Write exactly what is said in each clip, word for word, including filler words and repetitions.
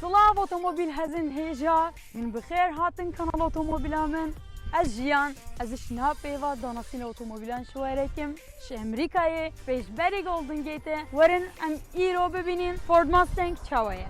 Silav otomobîl hezin hêja, hûn bi xêr hatin kanala otomobîla min. Ez Jiyan, ez ji niha pêva danasîna otomobîlan ji we re dikim. Ji Amerîkayê pêşberî Golden Gate'ê. Werin em îro bibînin Ford Mustang çawa ye.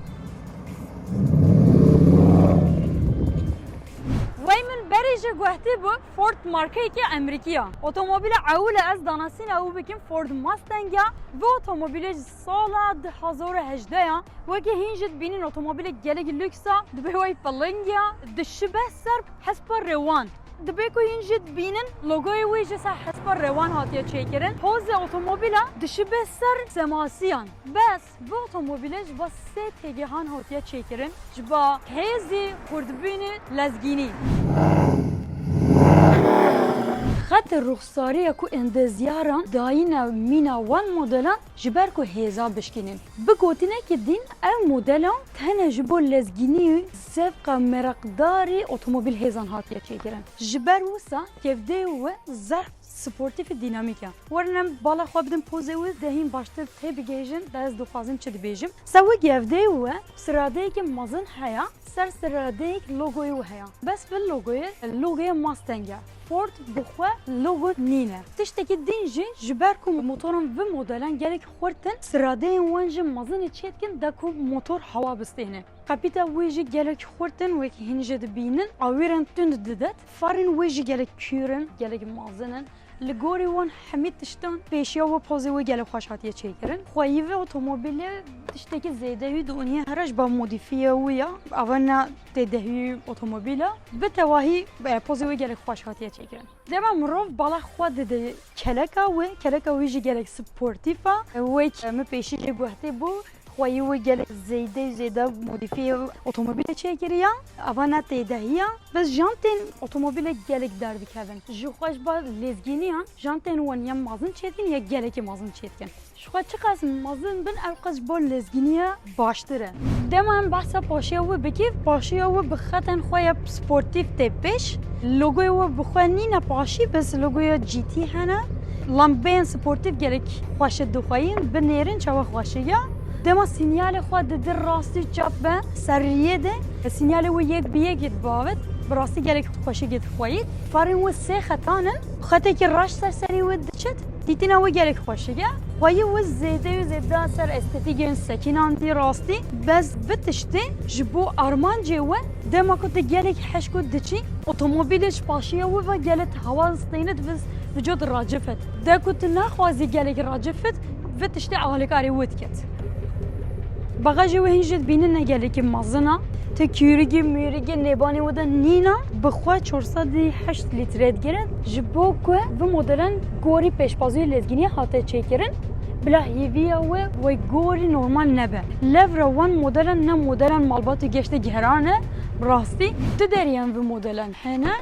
Wey min berê jî guhtî bû, Ford markeyekî Amerîkî ya. Otomobîla ewil e ez danasîna wî bikim Ford Mustang ya. Vî otomobîlê ji sala du hazar û hejdeh ya. Wekî hîn jî dibînin otomobîlek gelek lûks a, dibê wey piling ya, dişibe ser hespa rewan. Dibê ku hîn jî dibînin logoyê wî jî ser hespa rewan hatiye çêkirin. Pozê otomobîla dişibe ser semasiyan. Bes vî otomobîlê ji bo sê têgehan hatiye çêkirin. Ji bo hêzî, xurtbûnî, lezgînî. Xetê ruxsariya ku endezyaran dayîne mîna wan modelan ji ber ku hêza bişkînin. Bi gotinekî din ev modelan tenê ji bo lezgînî û zevqa meraqdarî otomobîl hêzan hatiye çêkirin. Ji ber wisa kevdeyê wî zehf sportîf û dînamîk e. Werin em bala xwe bidin pozê wî, de hîn baştir têbigihîjin, de ez dixwazim çi dibêjim. Sewik kevdeyê wî siradeyekî mezin heye, ser siradeyek logoyê wî heye. Bes vî logoyê, logoya Mustang e. Ford bi xwe logo nîne. Tiştekî din jî ji ber ku motoran vî modelan gelek xurt in, siradeyên wan jî mezin ê çêdikin de ku motor hewa bistêne. Qepîta wê jî gelek xurt in, wekî hîn jî dibînin, awêrên tund dide. Farên wê jî gelek kûr in, gelek mezin in. Li gorî wan hemî tiştan pêşiya wî pozê wî gelek xweş hatiye çêkirin. Xweyî vî otomobîlê tiştekî zêde wî doniye here ji bo modîfiya wî ya. Ava ne têdehî otomobîl e. Bi tevahî, e, pozê wî gelek xweş hatiye çêkirin. Dema mirov bala xwe dide keleka wê, keleka wî jî gelek sportîf e. Wek min pêşî jî guhtî bû, xweyî wî gelek zêde û zêde modîfiyê otomobîlê çêkiriye. Ava ne têdehî ya. Bes jantên otomobîlê gelek derdikevin. Ji xwe ji ba lezgîniyan jantên wan ya mezin çêdikin ya gelekî mezin çêdikin. Ji xwe çiqas mezin bin, ew qas ji bo lezgîniya baştir e. Dema em behsa paşiya wî bikî, paşiya wî bi xetên xwe ya sportîf tê pêş. Logoya wî bi xwe nîne paşî, bes logoya G T hene. Lambeyên sportîf gelek xweş dixweyîn, binêrin çawa xweşik e. Dema sînyalê xwe didi rastî çap be, ser riyê de, sînyalê wî yek bi yek dibavit, bi rastî gelek xweşik dixweyît. Farên wî sê xetan in, xetekî reş ser serî wî diçit. Dîtina wî gelek xweşik e. Xweyî wî zêde û zêde ser estetîkên sekînandî rastî. Bes vî tiştê ji bo armancê wî dema ku tu gelek hişk û diçî, otomobîlê ji paşiya wî ve gelek hewa stênit, vî, vî cot racifit. De ku tu naxwazî gelek racifit, vî tiştê alîkarî wî dikit. Bagajê wî hîn jî dibînin ne gelekî mezin e. Ti kûrigî mûrigî nêbanê wî de nîne, bi xwe çar sed û heşt lître digirin. Ji bo ku vî modelan gorî pêşbazî lezgîniyê hate çêkirin, bila hêviya wî wê gorî normal nebe. Levra wan modelan ne modelan malbat û geştê geran e, bi rastî. Tu deriyên vî modelan hene.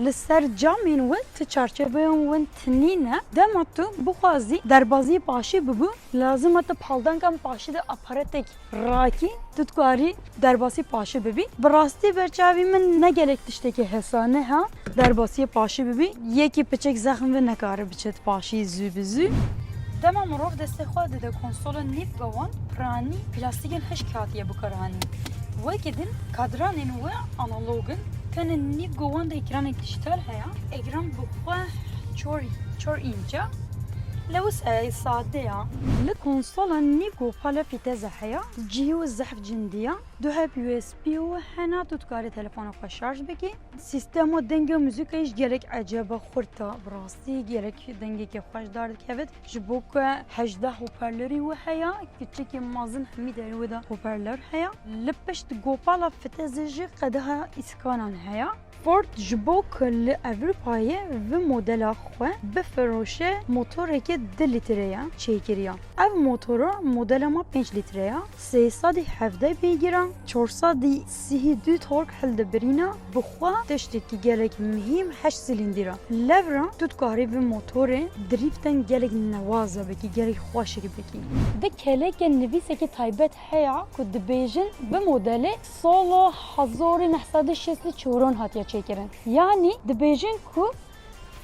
Li ser camên wî ti çarçoveyên wî tinî ne. Dema tu bixwazî derbazî paşî bibû, lazim e tu paldankan paşî de aparatek rakî, tu dikarî derbasî paşî bibî. Bi rastî ber çavî min ne gelek tiştekî hesane ha, derbasî paşî bibî. Yekî piçek zexm ve nekare biçit paşî zû bi zû. Dema mirov destê xwe dide konsola nîv gowan, piranî plastîkên hişk hatiye bikaranîn. Wekî din kadranên wî analog in, tenê nîv gowan de ekranek dîjîtal heye. Ekran bi xwe çor, çor înç e. Lewis e, sade ya. Li konsola nîv gopale fîteze heye, cihî wî zehf cindî ya. Du heb U S B wî hene, tu dikarî telefona xwe şarj bikî. Sîstema dengê muzîkayê jî gelek ecêb e, xurt e, bi rastî gelek dengekê xweş derdikevit. Ji bo ku hejdeh hoparlorî wî heye, kiçikê mezin hemî derê wî de hoparlor heye. Li pişt gopala fitezê jî qedeha îskanan heye. Ford ji bo ku li Ewropayê vî modela xwe bifiroşe, motorekê du lître ye çêkiriye. Ev motoro modela me pênc lître ye, sê sed û hevdeh beygîr e, çar sed û sî û du tork hildibirîne, bi xwe tiştekî gelek mihîm heşt silîndîr e. Levra tu dikarî vî motorê drîften gelek newaza bikî, gelek xweşik bikî. Di keleke nivîsekî taybet heye ku dibêjin vî modelê sala hezar û neh sed û şêst û çaran hatiye çêkirin. Yanî dibêjin ku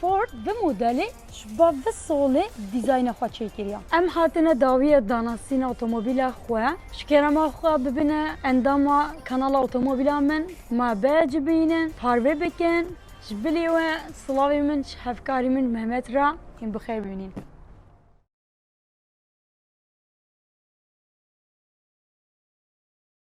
Ford vî modelê ji ba vî solê dîzayna xwe çêkiriye. Em hatine dawiya danasîna otomobîla xwe. Ji kerema xwe bibine endama kanala otomobîla min. Ma bê cibînin, parve bikin. Ji bilî we silavê min ji hevkarî min Mehmet re, hîn bi xêr bimînin.